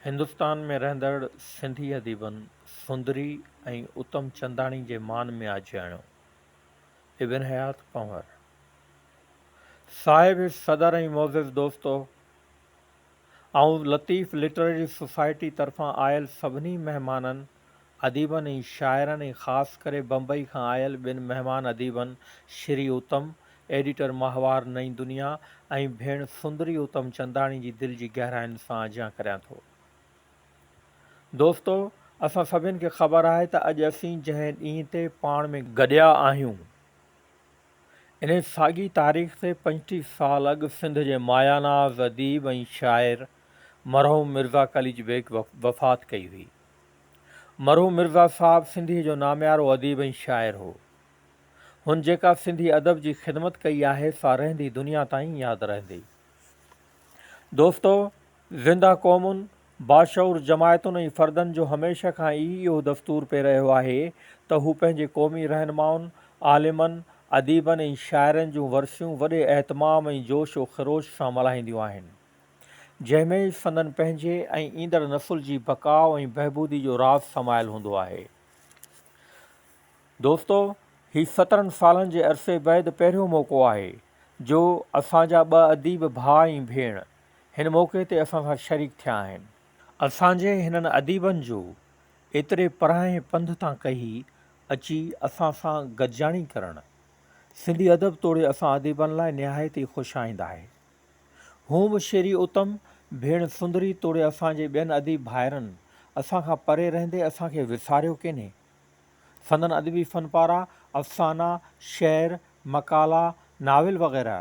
هندستان ۾ رهندڙ سنڌي اديبن سندري ۽ اتم چنداڻي جي مان ۾ آجياڻو. ابن حيات پنهور. صاحب صدر ۽ معزز دوستو! آئون لطيف لٽرري سوسائٽي طرفان آيل سڀني مهمانن، اديبن ۽ شاعرن ۽ خاص ڪري بمبئي کان آيل ٻن مهمان اديبن شري اتم، ايڊيٽر ماهوار نئين دنيا، ۽ ڀيڻ سندري اتم چنداڻي جي دل جي گهراين سان آجيان ڪريان ٿو. دوستو! اسان سڀن کي خبر آهي ته اڄ اسين جنهن ڏينهن تي پاڻ ۾ گڏيا آهيون، انهي ساڳي تاريخ تي 35 سال اڳ سنڌ جي ماياناز اديب ۽ شاعر مرحوم مرزا قليچ بيگ وفات ڪئي هئي. مرحوم مرزا صاحب سنڌيء جو ناميارو اديب ۽ شاعر هو. هن جيڪا سنڌي ادب جي خدمت ڪئي آهي سا رهندي دنيا تائين ياد رهندي. دوستو! زنده قومن، باشعور جماعتن ۽ فردن جو هميشه کان ئي اهو دستور پئي رهيو آهي ته هو پنهنجي قومي رهنمائن، عالمن، اديبن ۽ شاعرن جون ورسيون وڏي اهتمام ۽ جوش و خروش سان ملهائينديون آهن. جنهن ۾ سندن پنهنجي ۽ ايندڙ نسل جي بقاء ۽ بهبودي جو راز سمايل هوندو آهي. دوستو! هي 17 سالن جي عرصي بعد پهريون موقعو آهي جو اسان جا ٻه اديب ڀاء ۽ ڀيڻ هن موقعي تي اسان سان شريڪ ٿيا آهن. اسان جي هنن اديبن جو ايتري پرانهين پنڌ تان ڪهي اچي اسان سان گڏجاڻي ڪرڻ سنڌي ادب توڙي اسان اديبن لاء نهايت ئي خوش آئند آهي. هون به شيري اتم، ڀيڻ سندري توڙي اسان جي ٻين اديب ڀائرن اسان کان پري رهندي اسان کي وساريو ڪينهي. سندن ادبي فن پارا، افسانا، شعر، مقالا، ناول وغيره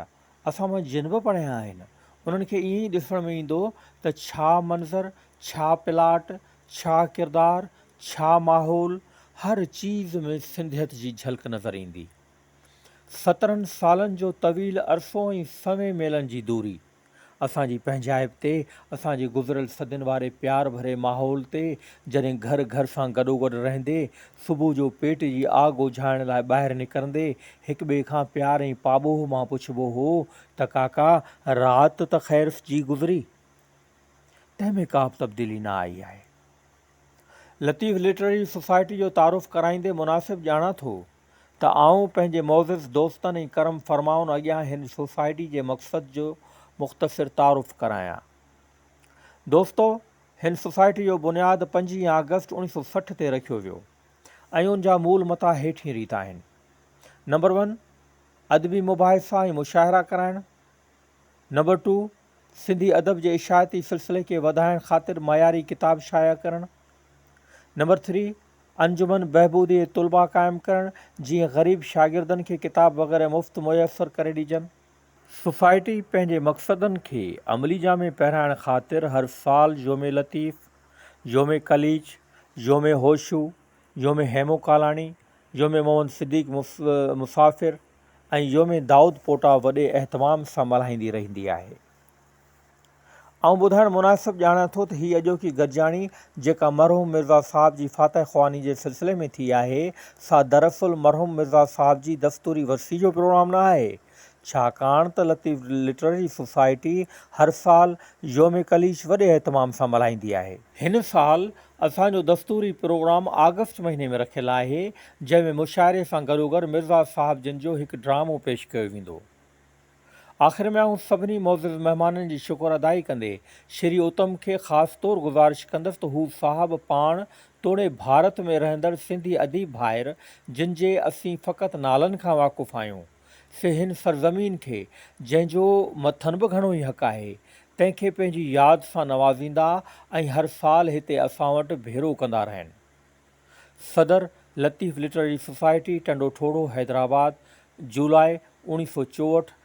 اسان مان جن به پڙهيا آهن، انهن کي ائين ئي ڏسڻ ۾ ايندو ته ڇا منظر، ڇا پلاٽ، ڇا ڪردار، ڇا ماحول، هر چيز ۾ سنڌيت جي جهلڪ نظر ايندي. 17 سالن جو طويل عرصو ۽ سوين ميلن جي دوري، اسان جي پنهنجائپ تي، اسان جي گذريل صدين واري پيار ڀري ماحول تي، جڏهن گهر گهر سان گڏوگڏ رهندي، صبح جو پيٽ جي آگ اجهائڻ لاء ٻاهر نڪرندي، هڪٻئي کان پيار ۽ پاٻوهه مان پڇبو هو ته ڪاڪا رات ته خير جي گذري؟ تنهن ۾ ڪابه تبديلي نه آئي آهي. لطيف لٽرري سوسائٽي جو تعارف ڪرائيندي مناسب ڄاڻان ٿو ته آئون پنهنجي معزز دوستن ۽ ڪرم فرمائن اڳيان هن سوسائٽي جي مقصد جو مختصر تعارف ڪرايان. دوستو! هن سوسائٽي جو بنياد پنجين آگسٽ 1960 تي رکيو ويو ۽ ان جا مول متا هيٺين ريت آهن. نمبر ون، ادبي مباحثا ۽ مشاعرا ڪرائڻ. نمبر ٽو، سنڌي ادب جي اشاعتي سلسلي کي وڌائڻ خاطر معياري ڪتاب شايع ڪرڻ. نمبر ٿري، انجمن بهبودي طلبه قائم ڪرڻ، جيئن غريب شاگردن کي ڪتاب وغيره مفت ميسر ڪري ڏجن. سوسائٽي پنهنجي مقصدن کي عملي جامي پهرائڻ خاطر هر سال يوم لطيف، يوم قليچ، يوم هوشو، يوم هيمو ڪالاڻي، يوم محمد صديق مسافر ۽ يوم دائود پوٽا وڏي اهتمام سان ملهائيندي رهندي آهي. آئون ٻڌائڻ مناسب ڄاڻان ٿو ته هي اڄوڪي گڏجاڻي جيڪا مرحوم مرزا صاحب جي فاتح خواني جي سلسلي ۾ ٿي آهي، سا دراصل مرحوم مرزا صاحب جي دستوري ورسي جو پروگرام نه آهي، ڇاڪاڻ ته لطيف لٽرري سوسائٽي هر سال يوم قليچ وڏي اهتمام سان ملهائيندي آهي. هن سال اسان جو دستوري پروگرام آگسٽ مهيني ۾ رکيل آهي، جنهن ۾ مشاعري سان گڏوگڏ مرزا صاحب جن جو هڪ ڊرامو پيش ڪيو ويندو. آخر ۾ آئون سڀني معزز مهمانن جي شڪر ادائي ڪندي شري اتم کي خاص طور گذارش ڪندس ته هو صاحب پاڻ توڙي ڀارت ۾ رهندڙ سنڌي اديب ڀائر جن جي اسين فقط نالن کان واقف آهيون سي هن سرزمين کي جنهن جو مٿن به گهڻو ئي حق آهي تنهن کي پنهنجي ياد سان نوازيندا ۽ هر سال هتي اسان وٽ ڀيرو ڪندا رهن. صدر، لطيف لٽرري سوسائٽي، ٽنڊو ٺوڙهو، حيدرآباد، جولاء 1964.